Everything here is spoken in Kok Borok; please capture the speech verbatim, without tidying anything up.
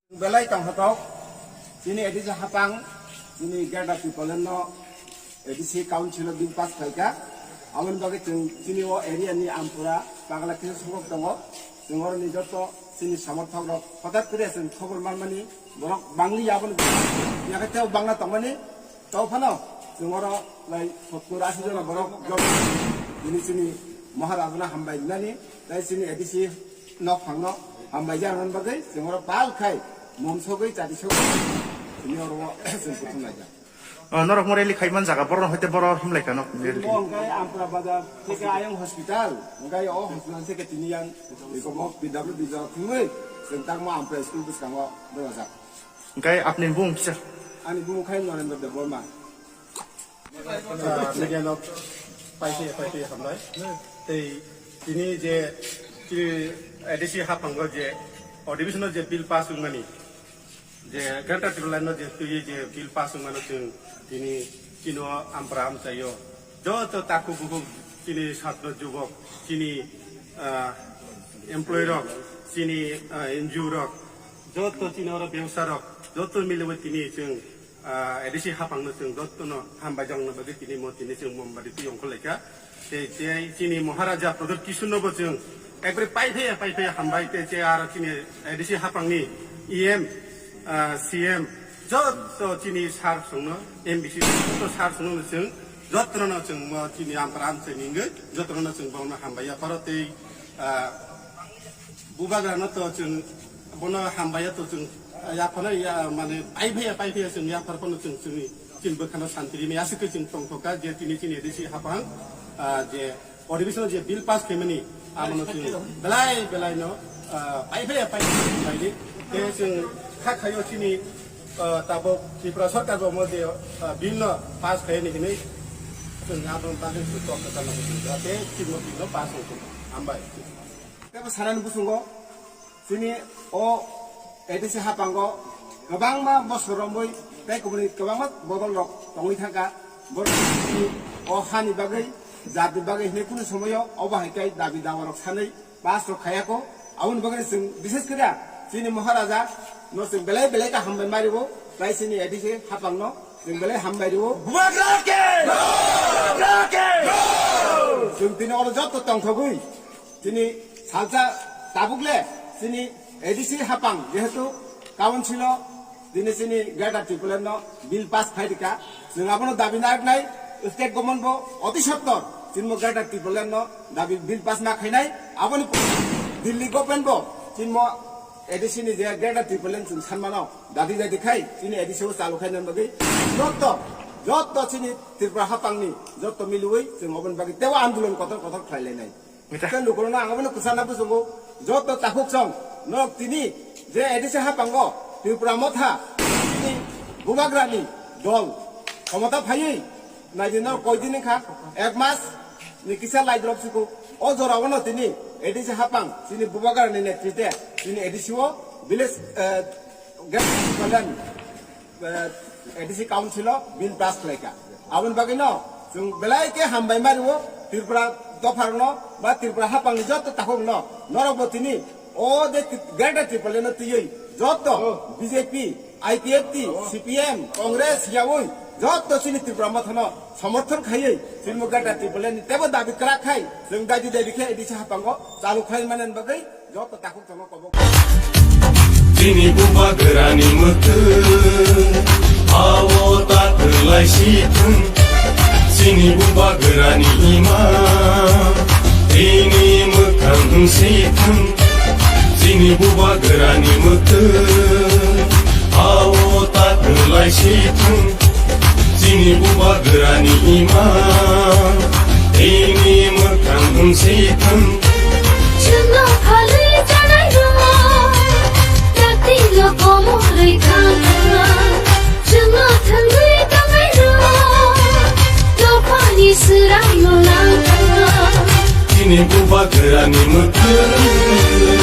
Belai tongthotok, chini A D C hapang, chini Greater Tipraland no A D C Council o bill pass khlaikha. Aboni bagwi chwng chini o area ni Ampura pagla kisa songkok tongo. Chwng oroni joto chini somorthok rok hothat kre chwng khobor manmani borok bangli aboni yakhe tei bangla tongmani. Tei phano chwng oro lai sottur ashi jona borok jok bini chini Maharajano hambai rinani, tei chini A D C nok phangno hambai ya wngmani bagwi chwng oro pal khai mom sogwi chati sogwi chini oro chwng kuthum laijak. O, norok mo rally khai man jaga, borok hoite borok himlai kha nok. Bo hwnkhe Ampura bazar theke ayang hospital, hwnkhe o hospital theke tini yang eko mo P W D jora thwngwi chwng tangma Ampura school bwskango berajak. Hwnkhe apni bumung kisa? Ani bumung khai Narendra Debbarma. Ah, media no paiphi paiphi hambai. Tei tini je chini A D C haphango je additional je bill pass wngmani, je Greater Tipraland no je twi je bill pass wngmano chwng tini chino Ampra amchaio joto takhuk bukhuk chini satro jubok chini, ah, employee rok chini, ah, N G O rok joto chini oro bebsa rok joto miliwi tini chwng ah, A D C hapangno chwng jotono hambai jakna bagwi tini mo tini chwng mombati twi ongkhorlaikha. Tei, tei chini Maharaja Pradyut Kishore no bo chwng ekbare paiphaya, paiphaya hambai, tei, tei aro chini A D C hapangni E M, ah, C M, joto chini sir songno, M D C joto sir songno chwng jotono chwng mo chini Ampra amchaini wngwi jotono chwng bono hambai yapharo tei, ah, Bubagrano to chwng bono hambai ya to chwng, ah, yaphano ya, mane, paiphaya, paiphaya chwng yaphar phano chwng chwngni chini bwkhano santi rini aswk khe chwng tongthokha je tini chini A D C haphang, ah, je additional je bill pass khaimani abono chwng belai belai no, ah, paiphaya, paiphaya khaimani. Tei chwng kha khaio chini, ah, tabok Tripura Sarkar bo mo je, ah, bill no pass khaini hinwi chwng abono bagwi chwng tongthokha no chwng tei chini bill no pass wngkha. Hambai. Tei bo sanani bwsongo chini o A D C haphango kwbangma bosor romwi tei kubuni kwbangma bodol rok tongwi thangkha. Borok o hani bagwi, jatni bagwi hinwi kunu somoyo obo hai khe dabi dawa rok sanwi pass rok khayako. Aboni bagwi chwng bishes khe chini Maharaja no chwng belai belai khe hambai ma rio, tei chini A D C haphangno chwng belai hambai rio. Bubagra ke! Bubagra ke! Chwng tini oro joto tongthogwi Chini salsa tabuk le chini A D C haphang jehetu council o tini chini Greater Tipraland no bill pass khai rikha, chwng abono dabi narwknai, state government bo oti sottor chini mo Greater Tipraland no dabi bill pass ma khainai, aboni Delhi government bo chini mo A D C ni je Greater Tipraland chwng sanmano dabi dabi khai chini A D C o chalu khaina bagwi jotto, jotto chini Tripura haphang ni jotto milwi chwng oboni bagwi teibo andolon kotor kotor khlai lainai. Mita. Tei lukurokno ang abono kwchana bwsongo, joto takhuk song, norok tini je A D C haphango Tripura Motha, tini Bubagrani dol khomota phaiwi, naidi norok koidin wngkha, ek mas ni kisa lai drop siko, o jorao no tini A D C haphang, chini Bubagrani netrite, chini A D C o village, eh, Greater Tipraland eh, A D C council o bill pass khlaikha. Aboni bagwino chwng belai khe hambai ma rio Tripura dopharokno ba Tripura haphangni joto takhukno. Norokbo tini o je Greater Tipraland no twiwi joto B J P, I P F T, C P M, Congress yaui joto chini Tripura Mothano somorthon khaiwi chini Greater Tipraland ni teibo dabi kwrak khai chwng daidi daidi khe A D C haphango chalu khlai mani bagwi joto takhuk Chini bubagrani mwkhwng, awo ta kwlai si thung. Chini bubagrani ima, tini mwkhang wng si thung. Chini bubagrani mwkhwng, awo ta kwlai si thung. Chini bubagrani ima, tini mwkhang wng si thung. Chwngno phalwi chanai rok, yaktingno komorwi thang thang. Chwngno thangwi tangnai rok, dophani swrangno nang thang. Chini bubagrani mwkhwng.